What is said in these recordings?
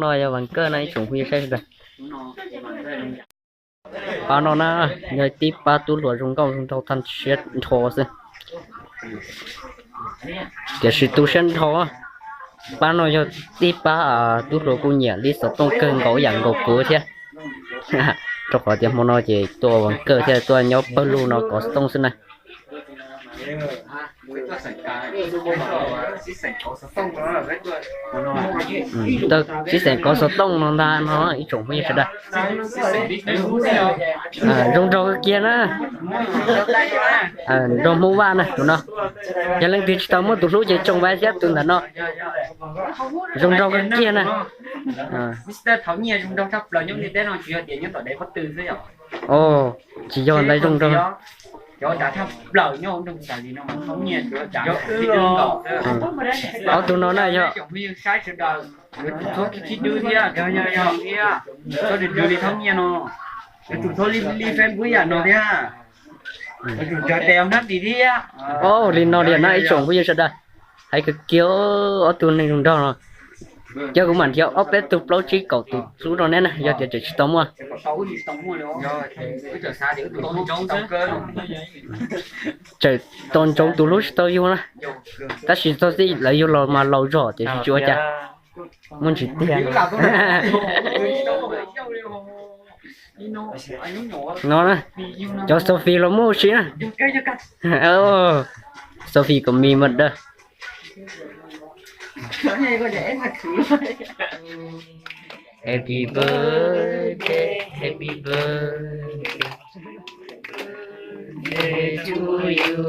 No yog Vas Kawj no ib tsoom phooj ywg saib sawv daws. Pab no na, yog tib pab tub hluas zoo nkauj zoo nraug thaj siab nrho xwb. Tiam sis tu siab nrho, pab no yog tib pab tub hluas kuj nyiam li xov tooj kawg nkaus yam nkaus kuv thiab. Rau qhov tias hmo no ces tuaj Vas Kawj thiab tuaj nyob pawg lug no kov xov tooj xwb na. Tsis xeem kov xov tooj no ntag no ib tsoom phooj ywg sawv daws. Zoo nraug kawg kiag na. Nraug Hmoob Vaj na tus no. Yog leej twg tsis tau muaj tus hlub ces tsoo vaj thiab tus ntawm no. Zoo nraug kawg kiag na. Tsis yog ntawd zoo nraug. Ob tug no na yog li no li no ib tsoom phooj ywg sawv daws. Hais kawg kiag ob tug neeg zoo nraug no. Cov kuv mam nrhiav ob peb tug plaub tsib kaum tus hlub rau neb na yog tias tseem tsis tau muaj. Tseem tau ntsoov tus hlub tsis tau yug na. Tab sis txog txij lawv yug los mas laus zog tiam sis tsis ua cas. Muaj ntsis tiag no. Cov Sophie los muaj ua si na. Sophie kom mis mas dawb. Happy birthday, happy birthday to you.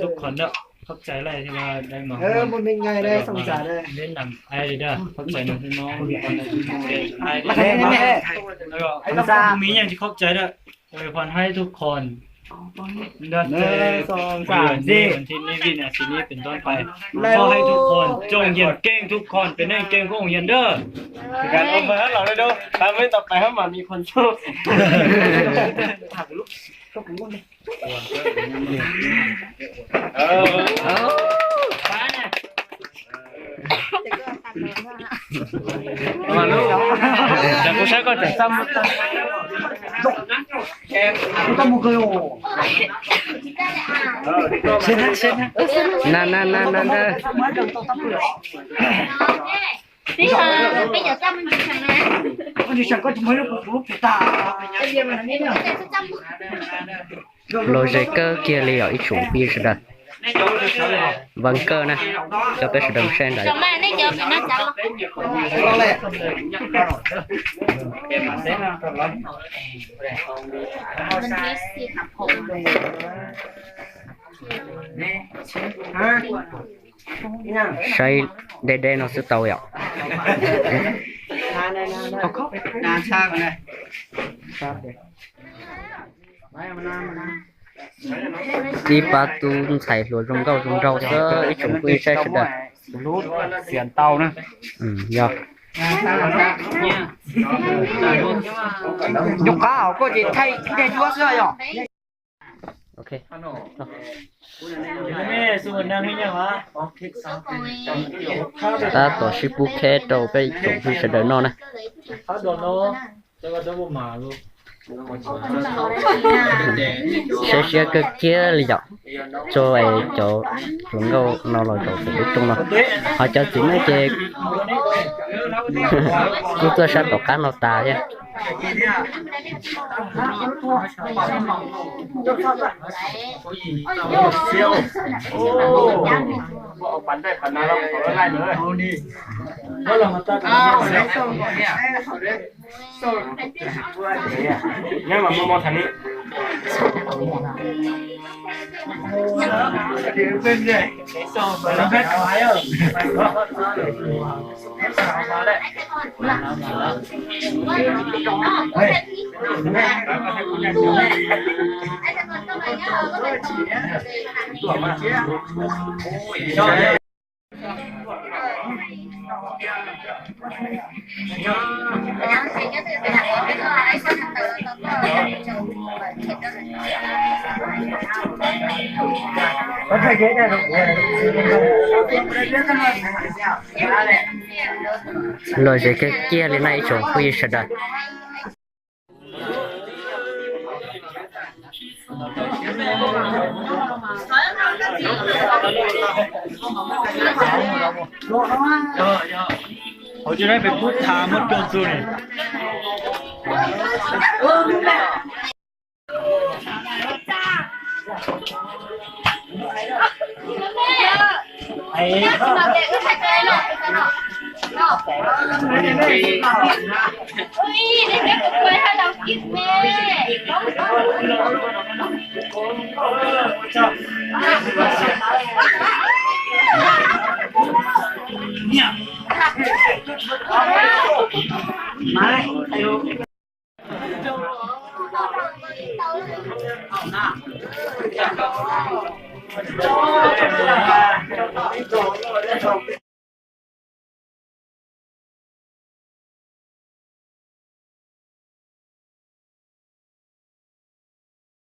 ทุกคนเนอะ ขอบใจหลายที่ว่าได้มา เออ บุญเป็นไงได้ส่งสารเลย เล่นหนังไอ้เลยเด้อ ขอบใจน้องๆ ทุกคนนะ ที่มาเล่นไอ้เลย แล้วก็มีอย่างที่ขอบใจด้วย อวยพรให้ทุกคน เลิศเลิศ หนึ่ง สอง สาม สี่ วันที่นี้วินาทีนี้เป็นต้นไป ขอให้ทุกคนจงเรียนเก่งทุกคน เป็นนักเรียนเก่งของโรงเรียนเด้อ การอวยพรให้เราด้วยเด้อ ตามไม่ต่อไปให้หมามีคนสู้ Ces kuv saib koj tseem xaj mus. Na na na na na. Los ze kawg kiag li os ib tsoom phooj ywg sawv daws. Vas Kawj na, coj peb sawv daws mus saib ntawd. Saib deb deb no xwb tau yom. Tib pab tub ntxhais hluas zoo nkauj zoo nraug xwb ib tsoom phooj ywg saib sawv daws. Yog. Nyuam qhuav hauv koj ces thaij ib daig duab xwb yom. Tab tom sib pub kheb rau peb tsoom phooj ywg sawv daws noj na. Saib siab kawg kiag li yom. Tso cov hluas nkauj no los zaum saum lub rooj no. Ho cov txiv neej ces kuj tuaj sab tom qab no tas thiab. Lom zem kawg kiag li na ib tsoom phooj ywg sawv daws.